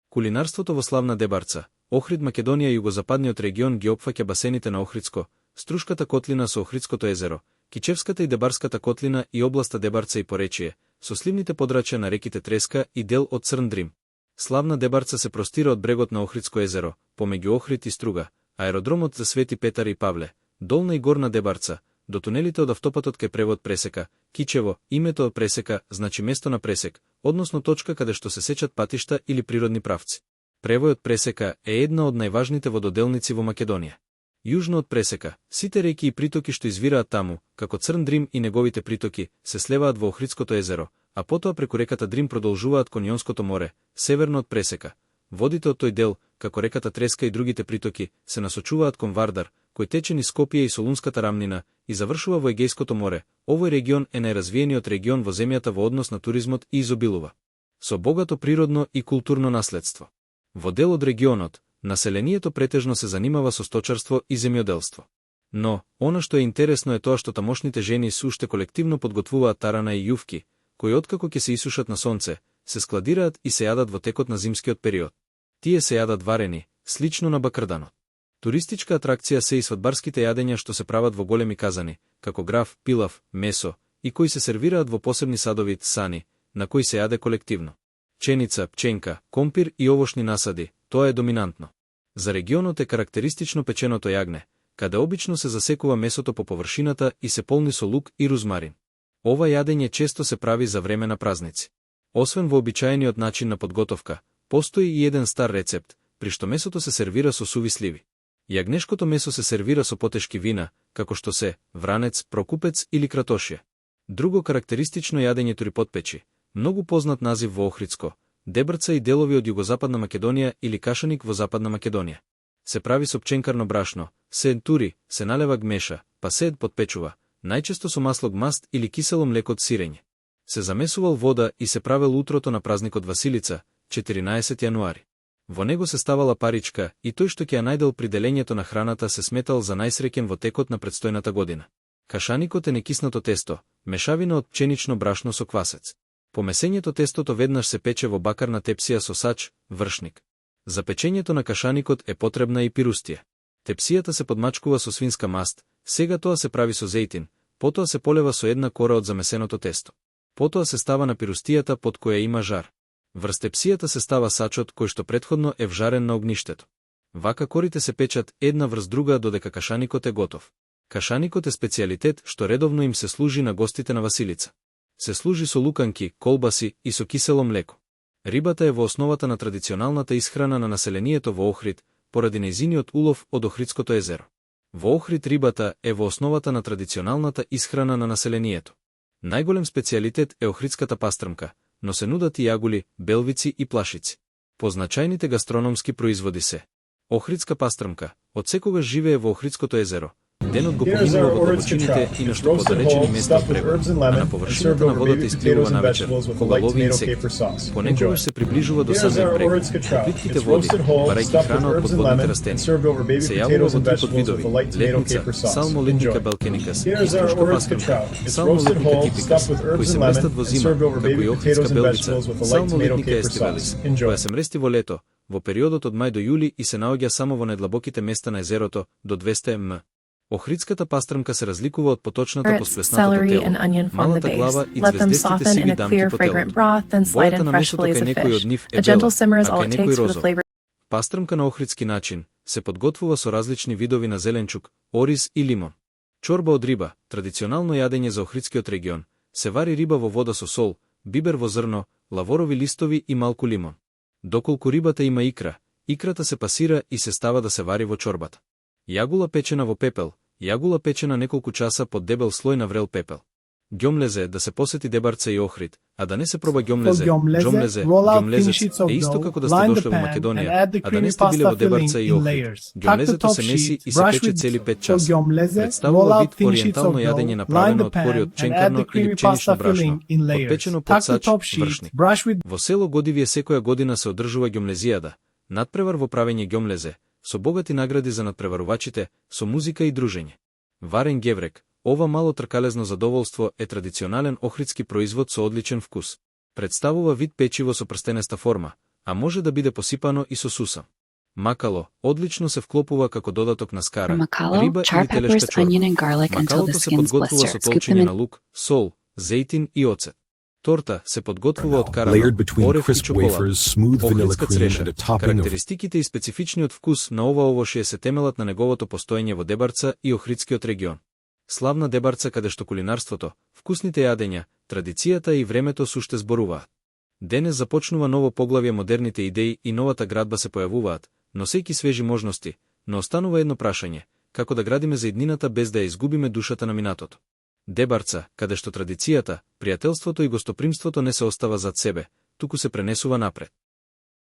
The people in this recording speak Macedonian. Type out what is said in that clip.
Кулинарството во славна Дебарца, Охрид, Македонија. Југозападниот регион ги опфаќа басените на Охридско, Струшката котлина со Охридското езеро, Кичевската и Дебарската котлина и областа Дебарца и поречие, со сливните подрачја на реките Треска и дел од Црн Дрим. Славна Дебарца се простира од брегот на Охридско езеро, помеѓу Охрид и Струга, аеродромот за Свети Петар и Павле, долна и горна Дебарца, до тунелите од автопатот кај превод Пресека, Кичево. Името од Пресека значи место на пресек, односно точка каде што се сечат патишта или природни правци. Превојот Пресека е една од најважните вододелници во Македонија. Јужно од Пресека, сите реки и притоки што извираат таму, како Црн Дрим и неговите притоки, се слеваат во Охридското езеро, а потоа преку реката Дрим продолжуваат кон Јонското море, северно од Пресека. Водите од тој дел, како реката Треска и другите притоки, се насочуваат кон Вардар, кој тече низ Скопје и Солунската рамнина, и завршува во Егејското море. Овој регион е најразвиениот регион во земјата во однос на туризмот и изобилува со богато природно и културно наследство. Во дел од регионот, населението претежно се занимава со сточарство и земјоделство. Но, она што е интересно е тоа што тамошните жени уште колективно подготвуваат тарана и јувки, кои откако ќе се исушат на сонце, се складираат и се јадат во текот на зимскиот период. Тие се јадат варени, слично на бакрданот. Туристичка атракција се и свадбарските јадења што се прават во големи казани, како граф, пилав, месо, и кои се сервираат во посебни садови сани, на кои се јаде колективно. Пченица, пченка, компир и овошни насади, тоа е доминантно. За регионот е карактеристично печеното јагне, каде обично се засекува месото по површината и се полни со лук и рузмарин. Ова јадење често се прави за време на празници. Освен вообичаениот начин на подготовка, постои и еден стар рецепт, при што месото се сервира со суви сливи. Јагнешкото месо се сервира со потешки вина, како што се вранец, прокупец или кратошје. Друго карактеристично јадење турипотпечи, многу познат назив во Охридско, Дебарца и делови од југозападна Македонија или кашаник во Западна Македонија. Се прави со пченкарно брашно, се ентури, се налева гмеша, па се подпечува, најчесто со масло гмаст или кисело млеко од сирење. Се замесувал вода и се правел утрото на празникот Василица, 14 јануари. Во него се ставала паричка и тој што ќе ја најдел при делењето на храната се сметал за најсреќен во текот на предстојната година. Кашаникот е некиснато тесто, мешавина од пченично брашно со квасец. По месењето тестото веднаш се пече во бакарна тепсија со сач, вршник. За печењето на кашаникот е потребна и пирустија. Тепсијата се подмачкува со свинска маст, сега тоа се прави со зејтин, потоа се полева со една кора од замесеното тесто. Потоа се става на пирустијата под која има жар. Врз тепсијата се става сачот кој што претходно е вжарен на огништето. Вака корите се печат една врз друга додека кашаникот е готов. Кашаникот е специјалитет што редовно им се служи на гостите на Василица. Се служи со луканки, колбаси и со кисело млеко. Рибата е во основата на традиционалната исхрана на населението во Охрид, поради нејзиниот улов од Охридското езеро. Во Охрид рибата е во основата на традиционалната исхрана на населението. Најголем специјалитет е охридската пастрмка, но се нудат и јагули, белвици и плашици. По значајните гастрономски производи се охридска пастрмка, од секогаш живее во Охридското езеро. Денот го поминува во длабочините и нешто подалечени места од брегот, а на површината на водата испливува навечер, кога лови инсекти. Понекогаш се приближува до самиот брег, во плитките води, барајќи храна од подводните растенија. Се јавува во три подвидови: летница, салмолитника балкеникас и струшка пастрмка, салмолитника типикас, кои се местат во зима, како и охридска белвица, салмолитника естивалис, која се мрести во лето, во периодот од мај до јули и се наоѓа само во најдлабоките места на езерото, до 200 м. Охридската пастрмка се разликува од поточната по сплеснатото тело, малата глава и звездестите сиви дамки по телото. Бојата на месото кај некој од нив е бела, а кај некој розов. Пастрмка на охридски начин се подготвува со различни видови на зеленчук, ориз и лимон. Чорба од риба, традиционално јадење за охридскиот регион, се вари риба во вода со сол, бибер во зрно, лаворови листови и малку лимон. Доколку рибата има икра, икрата се пасира и се става да се вари во чорбата. Јагула печена во пепел, јагула печена неколку часа под дебел слој на врел пепел. Ѓомлезе да се посети Дебарца и Охрид, а да не се проба ѓомлезе. Ѓомлезец е исто како да сте дошле во Македонија, а да не сте биле во Дебарца и Охрид. Ѓомлезето се меси и се пече цели 5 часа. Представува вид ориентално јадење направено од кори од пченкарно или пченично брашно, отпечено под сач, вршник. Во село Годивие секоја година се одржува ѓомлезијада, надпревар во правење ѓомлезе, со богати награди за надпреварувачите, со музика и дружење. Варен геврек, ова мало тркалезно задоволство е традиционален охридски производ со одличен вкус. Представува вид печиво со прстенеста форма, а може да биде посипано и со сусам. Макало одлично се вклопува како додаток на скара, риба или телешка чорба. Макалото се подготвува со толчење на лук, сол, зејтин и оцет. Торта се подготвува од карамел, орев и чоколад. Охридска цреша. Карактеристиките и специфичниот вкус на ова овошје се темелат на неговото постоење во Дебарца и Охридскиот регион. Славна Дебарца каде што кулинарството, вкусните јадења, традицијата и времето суште зборуваат. Денес започнува ново поглавје, модерните идеи и новата градба се појавуваат, носејќи свежи можности, но останува едно прашање: како да градиме за иднината без да ја изгубиме душата на минатото? Дебарца, каде што традицијата, пријателството и гостопримството не се остава зад себе, туку се пренесува напред.